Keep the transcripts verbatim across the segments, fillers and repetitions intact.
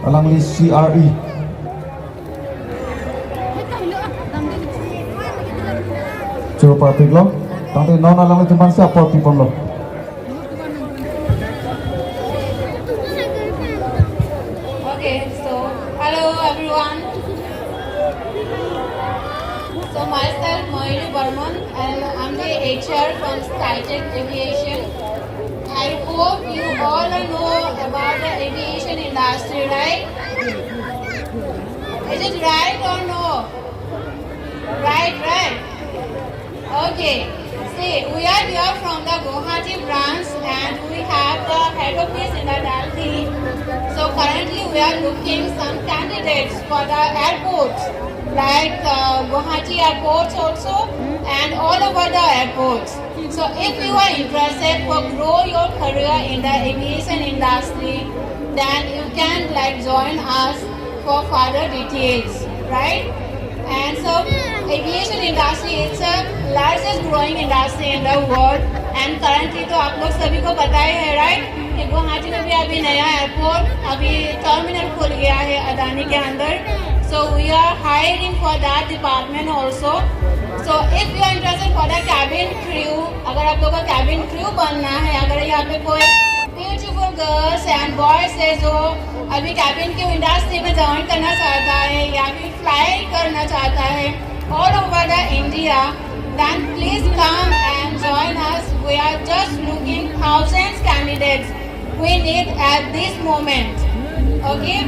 Alangli C R E. Choro parpiklo. Tangte non alanglitum aphansi apor piponlo. Okay, so hello everyone. So myself Mayuri Barman and I'm the H R from Skytech Aviation. I hope you all know about the aviation industry, right? Is it right or no? Right, right. Okay. See, we are here from the Guwahati branch and we have the head office in the Delhi. So currently we are looking some candidates for the airports like uh, Guwahati airports also and all over the airports. So if you are interested for grow your career in the aviation industry, then you can like join us for further details, right? And so aviation industry is the largest growing industry in the world and currently तो आप लोग सभी को पता ही है, राइट, कि गुवाहाटी में भी अभी नया एयरपोर्ट अभी टर्मिनल खुल गया है अदानी के अंदर. So we are hiring for that department also. So if you are interested for the cabin crew, अगर आप लोग का कैबिन क्रू बनना है, अगर यहाँ पे कोई ब्यूटीफुल गर्ल्स एंड बॉयज है जो अभी कैबिन क्रू इंडस्ट्री में ज्वाइन करना चाहता है या फिर फ्लाई करना चाहता है all over the India, then please come and join us. We are just looking thousands candidates we need at this moment. Okay,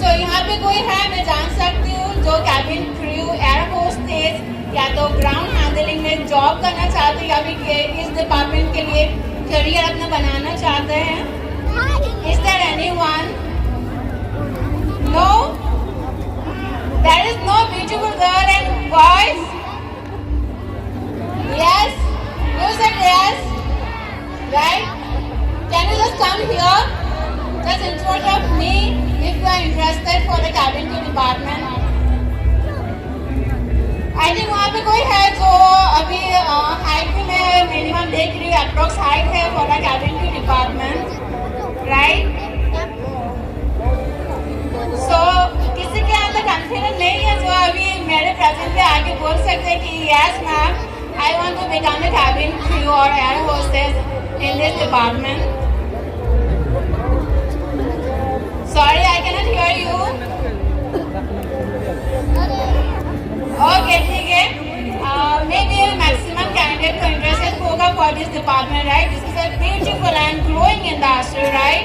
so यहाँ पे कोई है, मैं जान सकती हूँ, जो कैबिन क्रू, एयर होस्टेस या तो ग्राउंड हैंडलिंग में जॉब करना चाहते हैं या फिर के- इस डिपार्टमेंट के लिए करियर अपना बनाना चाहते हैं? Is there anyone? No? There is no beautiful girl and boys? Yes? You said yes? Right? Can you just come here? Just in front of me if you are interested for the cabin crew department. I think वहाँ पे कोई है जो अभी हाइट भी मैं मिनिमम देख रही हूँ, अप्रोक्स हाइट है for the cabin crew department, right? So किसी के अंदर कॉन्फिडेंस नहीं है जो अभी मेरे प्रेजेंट पे आके बोल सकते हैं कि yes ma'am, I want to become a cabin crew or air hostess in this department. Sorry, I cannot hear you. Okay, ठीक है. Maybe maximum candidate को इंटरेस्टेड होगा for this department, right? This is a beautiful and growing industry, right?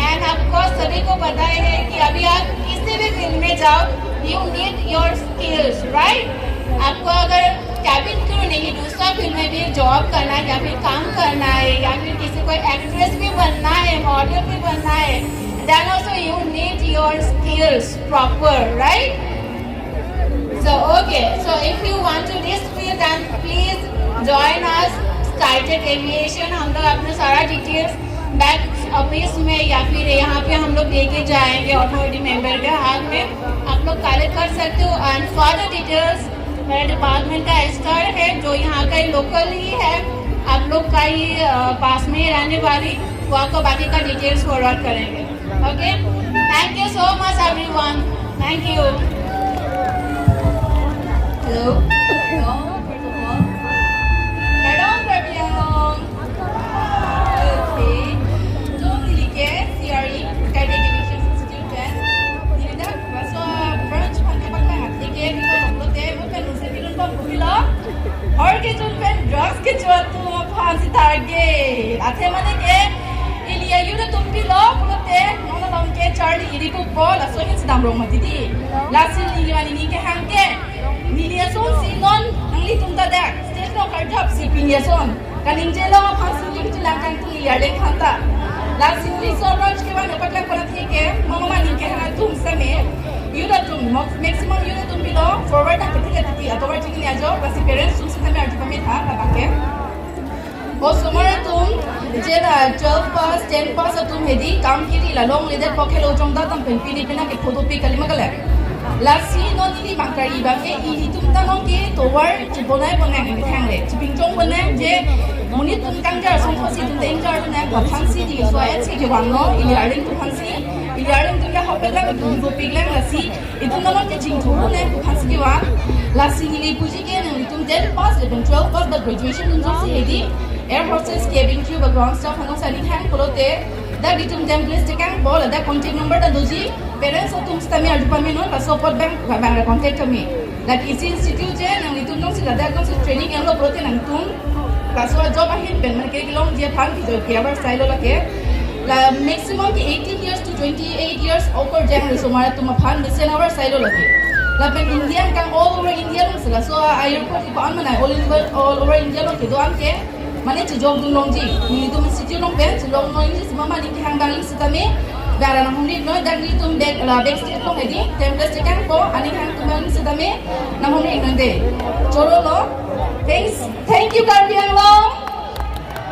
And of course सभी को पता ही है कि अभी आप किसी भी फील्ड में जाओ, you need your skills, right? आपको अगर कैबिन क्रू नहीं, दूसरा फील्ड में भी जॉब करना है या फिर काम करना है या फिर किसी को एक्ट्रेस भी बनना है, मॉडल भी बनना है, then also you need your skills proper, right? So okay, so if you want to this field, then please join us, Skytech Aviation. हम लोग अपना सारा डिटेल्स बैक ऑफिस में या फिर यहाँ पे हम लोग दे के जाएंगे अथॉरिटी मेंबर के हाथ में, आप लोग कलेक्ट कर सकते हो. And further details मेरे डिपार्टमेंट का एचआर है जो यहाँ का ही लोकल ही है, आप लोग का ही अ, पास में ही रहने वाली, वो आपको बाकी का डिटेल्स फॉरवर्ड करेंगे. Okay, thank you so much everyone. Thank you. Hello. Hello, first of all. Hello, everyone. Okay. Jong lili ke C R E, Skytech Aviation Institute pen. Nini dak, laso branch aphan kepaklang atheke, nini ko lote, mo pen usi pilun bom kupilo. Hor kejun pen drugs kecho atum aphan si target. Athe mane ke, ili a-youth atum pilo pulote, non along ke charli iri pupo, laso hin si damrong mati di. Lasi neli mane neli kehang ke, neli asonsi non nanglitum ta dak stage along karjap si pini ason kaningjelo aphansi neli kechelang kangtung ili arleng aphanta. Lasi neli laso branch kevan kepaklang pon atheke, mama mane neli kehang atum same, youth atum, mo- maximum youth atum pilo, forward nangkethek titi, atovar chini ajo, lasi parents atum sitame arju pametha, labang ke. Osomar atum, je la twelve pass, ten pass atum hedi, kam kiri la longle det pok helo jong da tam pen pini pina ke photo pi kali ma kali. Lasi non ili bang kari bang ke ilitum ta non ke tovar chibonai bonai ke thang le. Chipinchong bonai je monit atum kangjar song khosi atum ta ingjar bonai aphansi di so et si kevang non ili arleng atum aphansi. Yarleng atum ke ahokpet lang, atum dopik lang, lasi itum non ke chingthur ne, pu aphansi kevan. Lasi neli puji ke nanglitum ten pass lapen twelve pass ba graduation atum jongsi hedi air hostess, cabin crew ba ground staff along si aning hang pulote, dak itum templates tekangpo, ladak contact number ta doji, parents atum sitame arju pame non, laso apot bang, bang contact kami. Dak isi institute je nanglitum jongsi ladak jongsi training enlo pulote nangtum laso job ahin pen mane kelongji aphan kejoi ke abar style lo lake. La maximum ke eighteen years to twenty-eight years okorjang risomar atum aphan mesen abar style lo lake. Lapen India kang all over India along si laso airport ipo-an mane all over, all over India along kedo-an ke mane chejokdun longji. Nelitum institute along pen chelong longji, sima mane kehang bang sitame, gara nanghumri noi, dak nelitum back, la backstage along hedi templates tekangpo, aning hang atum bang sitame nanghumri noi de. Choro lo. Thanks. Thank you, Karbi Anglong.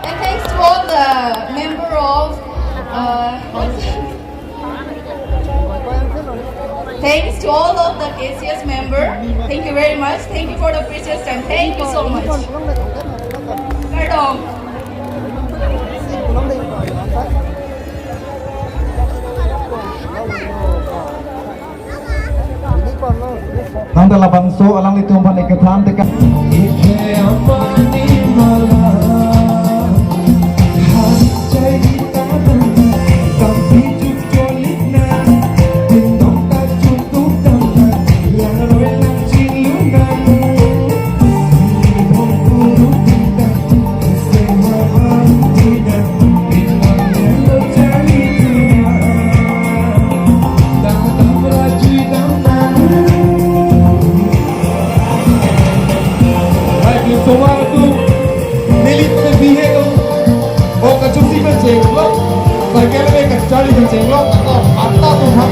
And thanks to all the member of, uh, thanks to all of the K C S member. Thank you very much. Thank you for the precious time. Thank you so much. Kardom. Nangta labangso alanglitum aphan ekethan teka. Hai, di sowa tu, neli tu bihe tu, oh, kachungsi pen chenglok, cycle pen kachari pen chenglok, atau ata tu ha.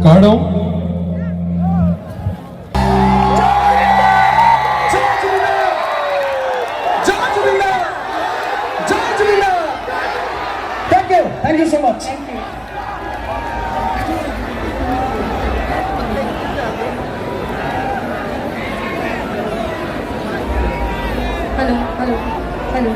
Kardom. Thank you. Thank you so much. Hello, hello, hello.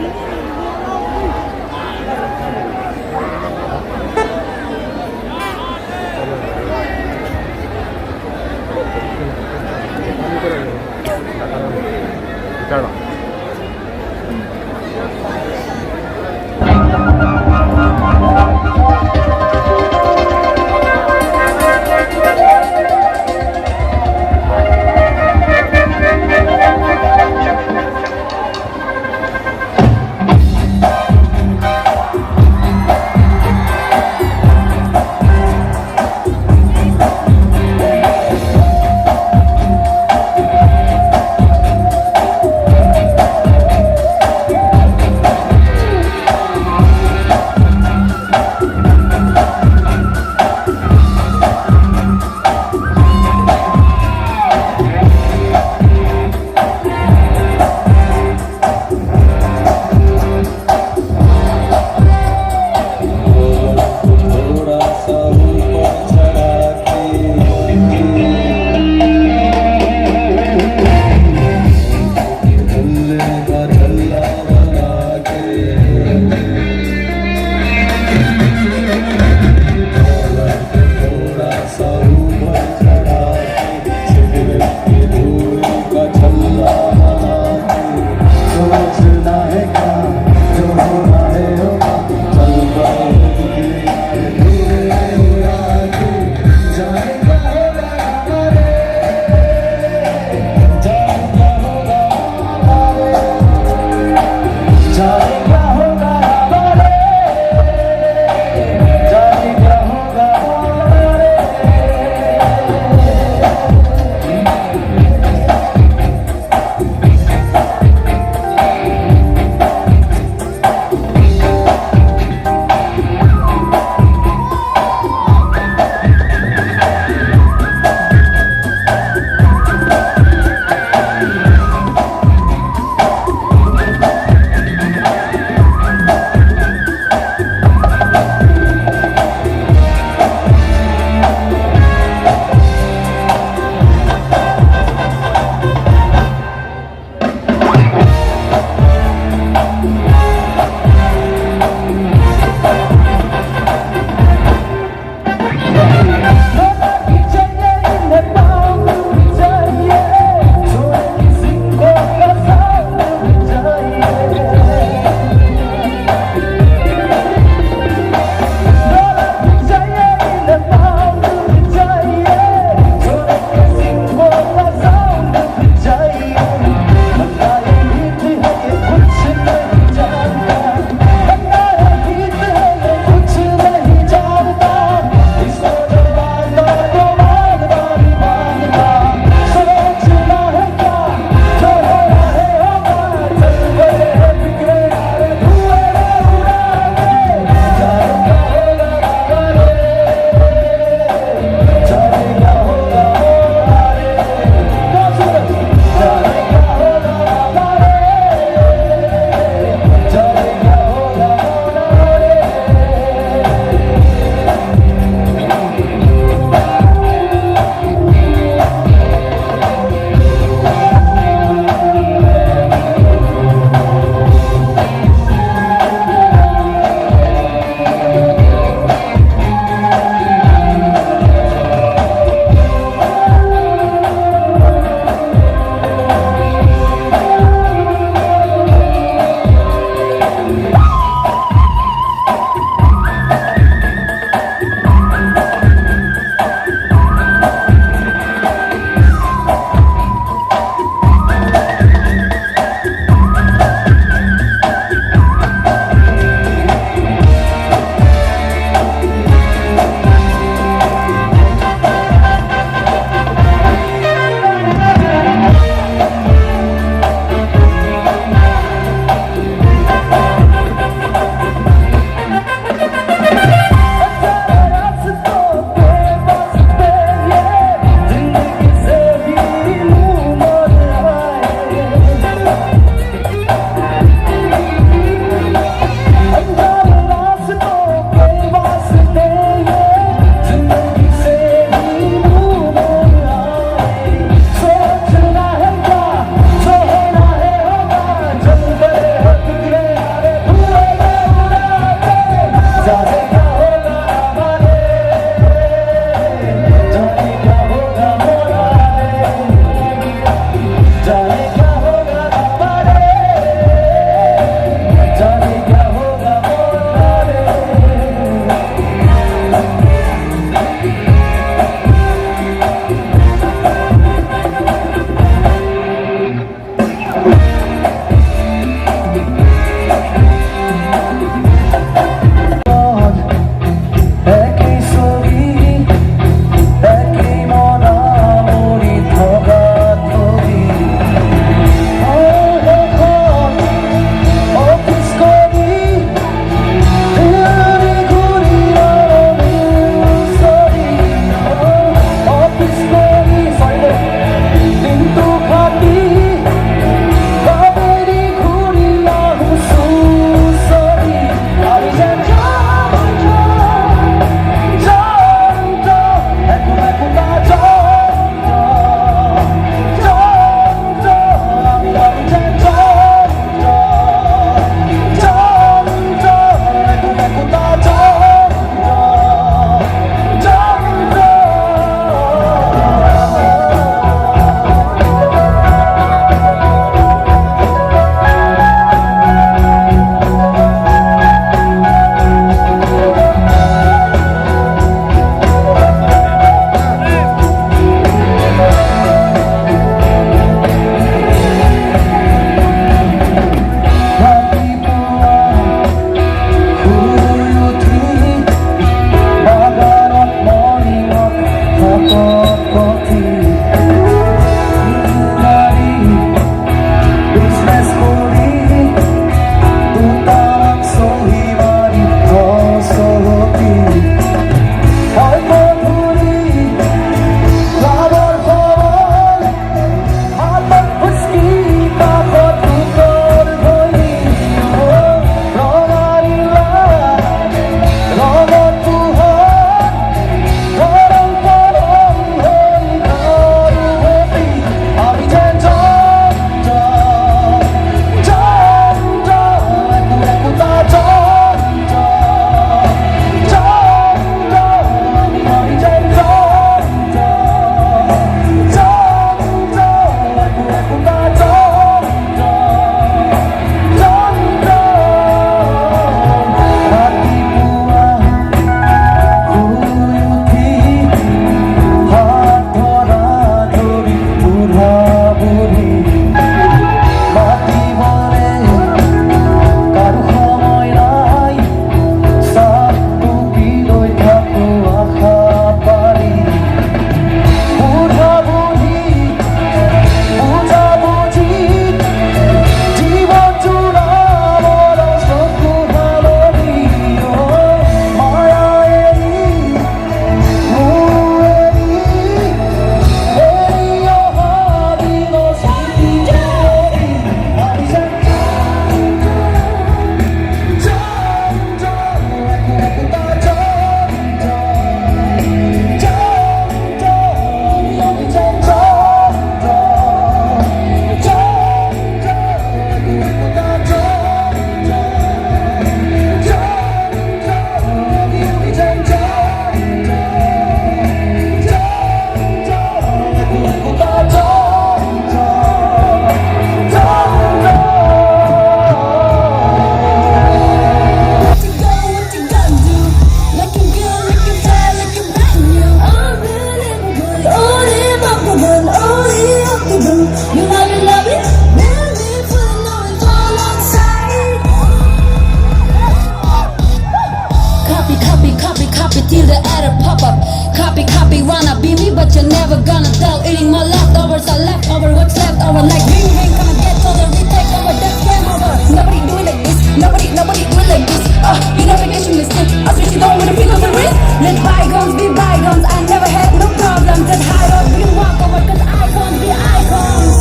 Till the other pop up. Copy, copy, wanna be me, but you're never gonna tell. Eating my leftovers, I left over what's left over. Like ring, ring, come and get over. We take over, that's game over. Nobody do it like this. Nobody, nobody do it like this. Uh, you never get your mistake. I switch you don't wanna feel the risk. Let bygones be bygones. I never had no problems. That high road, we walk over, 'cause icons be icons.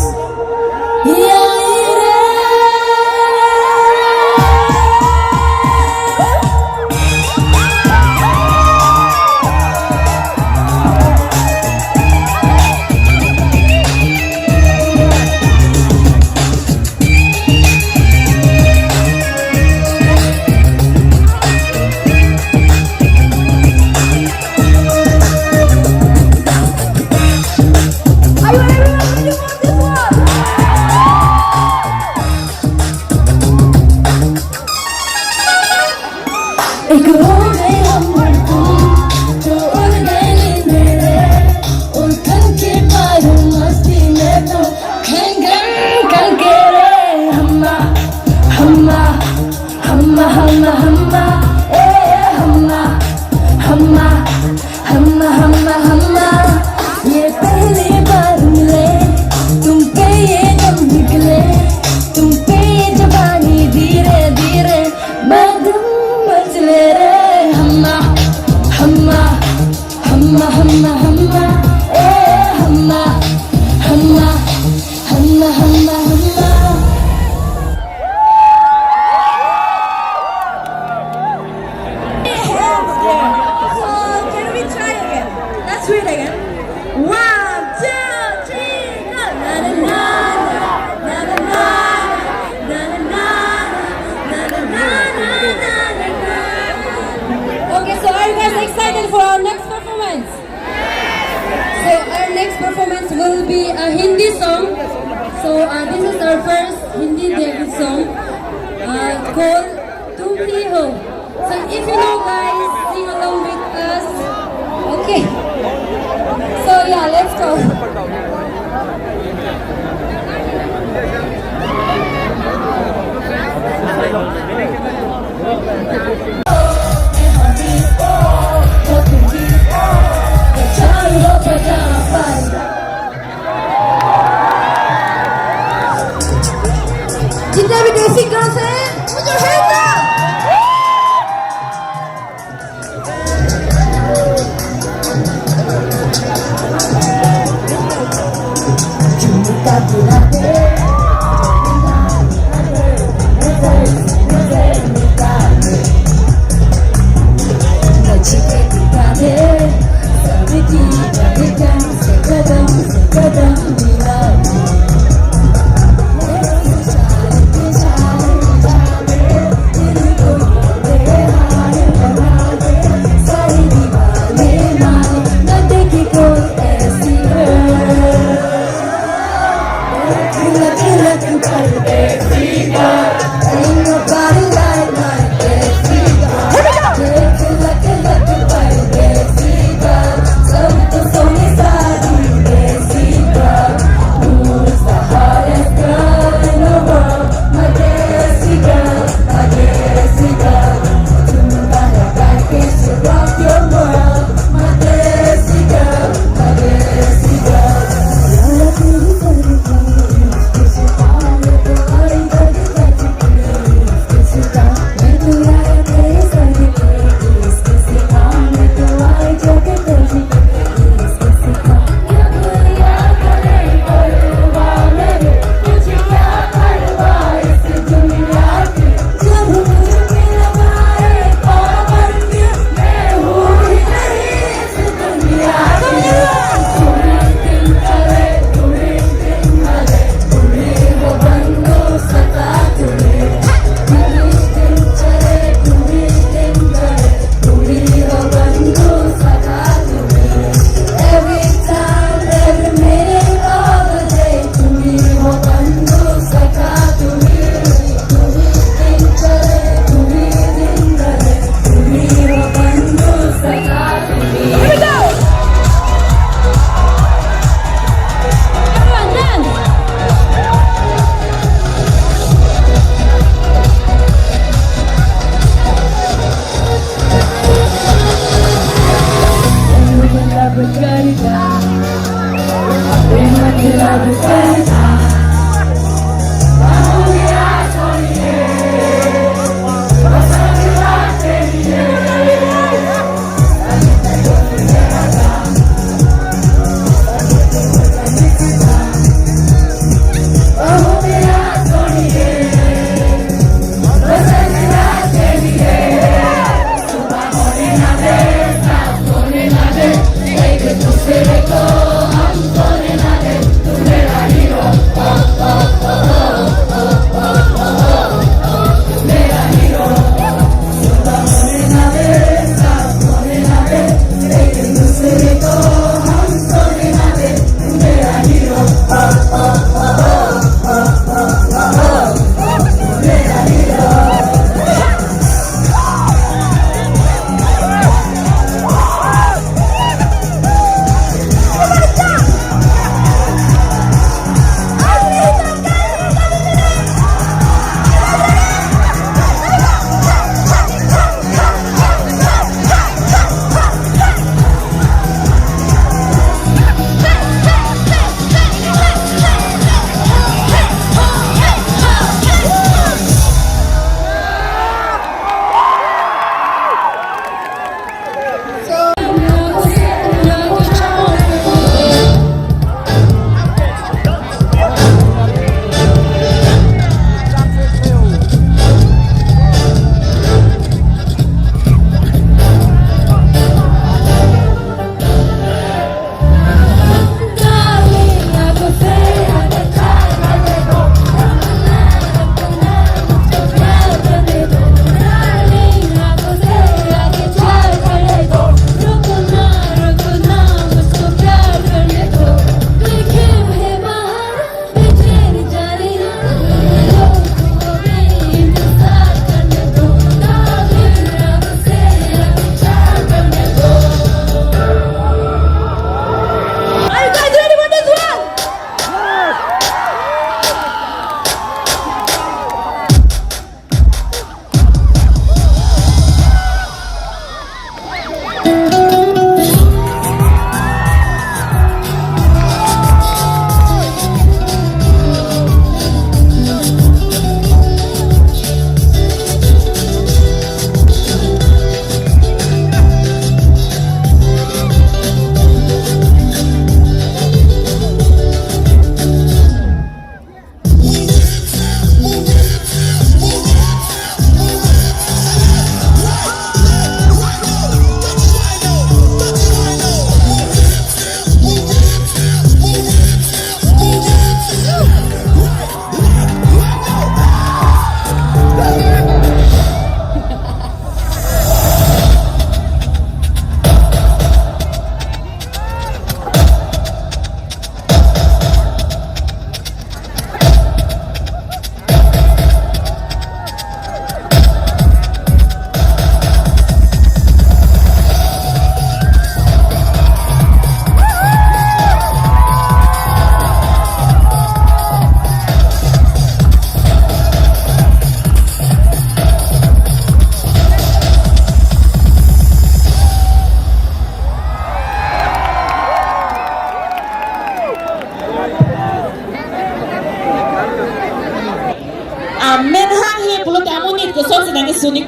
एक हो गए हम तुम, तो उड़ गए नींद रे। उलझन के पार मस्ती में तो खंगन खंगे रे। हम्मा, हम्मा, हम्मा, हम्मा, हम्मा, ए हम्मा, हम्मा, हम्मा, हम्मा, हम्मा। ये पहली बार मिले, तुम पे ये दम निकले, तुम पे ये जवानी धीरे धीरे मगन मचले रे। हम्मा, हम्मा, हम्मा, हम्मा, हम्मा, ए हम्मा, हम्मा, हम्मा, हम्मा, हम्मा। So, can we try again? Let's do it again. One, two, three, go. Na, na, na, na. Okay, so are you guys excited for our next performance? So our next performance will be a Hindi song. So, uh, this is our first Hindi debut song, uh, called Tum Hi Ho. So if you know, guys, sing along with us. Okay. So yeah, let's go. जितने भी देसी गर्ल्स हैं, put your hands up.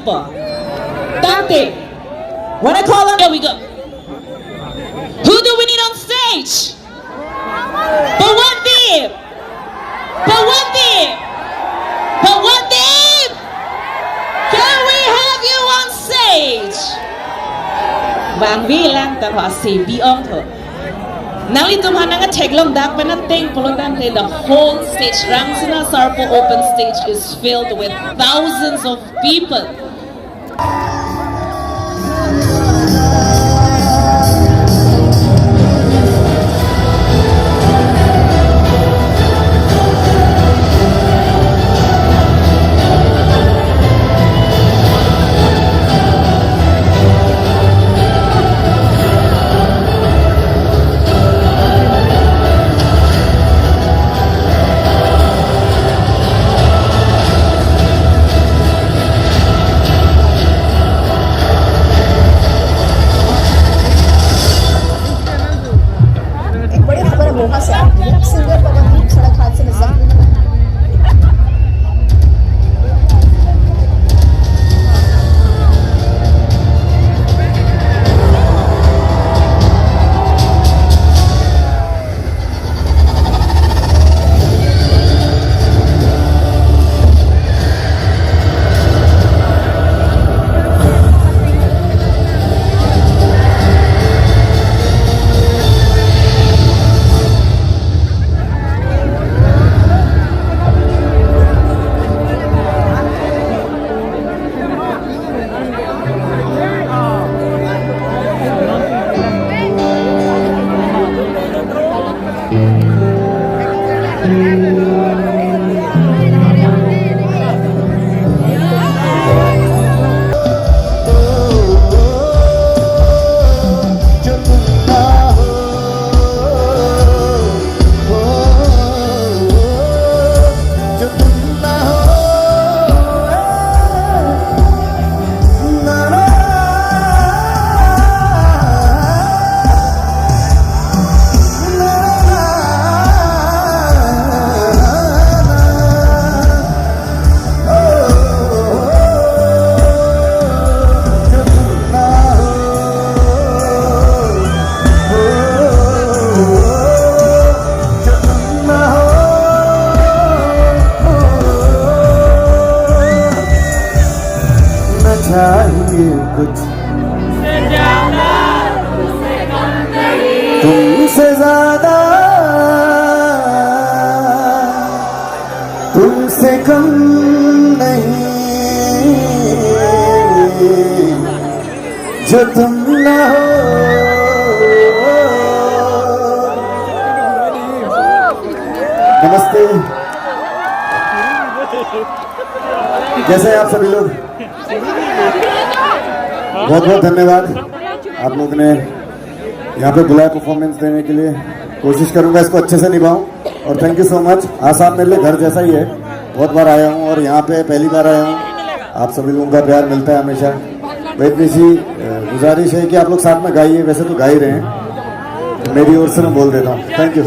Tangte, when I call on, here we go. Who do we need on stage? Pawandeep! Pawandeep! Pawandeep! Can we have you on stage? Vangve lang ta pasi bi-ong tho. Nanglitum aphan nangtheklong dak pen ateng pulo tangte the whole stage, Rangsina Sarpo open stage is filled with thousands of people. एक बड़ी खबर है मोहा से। सिंगर पवन दीप सड़क हादसे में जख्मी। न चाहिए कुछ तुमसे ज्यादा, तुमसे कम नहीं, जो तुम ना हो। नमस्ते, कैसे हैं आप सभी लोग? बहुत बहुत धन्यवाद आप लोग ने यहाँ पे बुलाया परफॉर्मेंस देने के लिए। कोशिश करूंगा इसको अच्छे से निभाऊं। और thank you so much। Assam मेरे लिए घर जैसा ही है, बहुत बार आया हूँ और यहाँ पे पहली बार आया हूँ। आप सभी लोगों का प्यार मिलता है हमेशा। वही इतनी सी अ, गुजारिश है कि आप लोग साथ में गाइए, वैसे तो गा ही रहे हैं, मेरी ओर से मैं बोल देता हूँ। Thank you.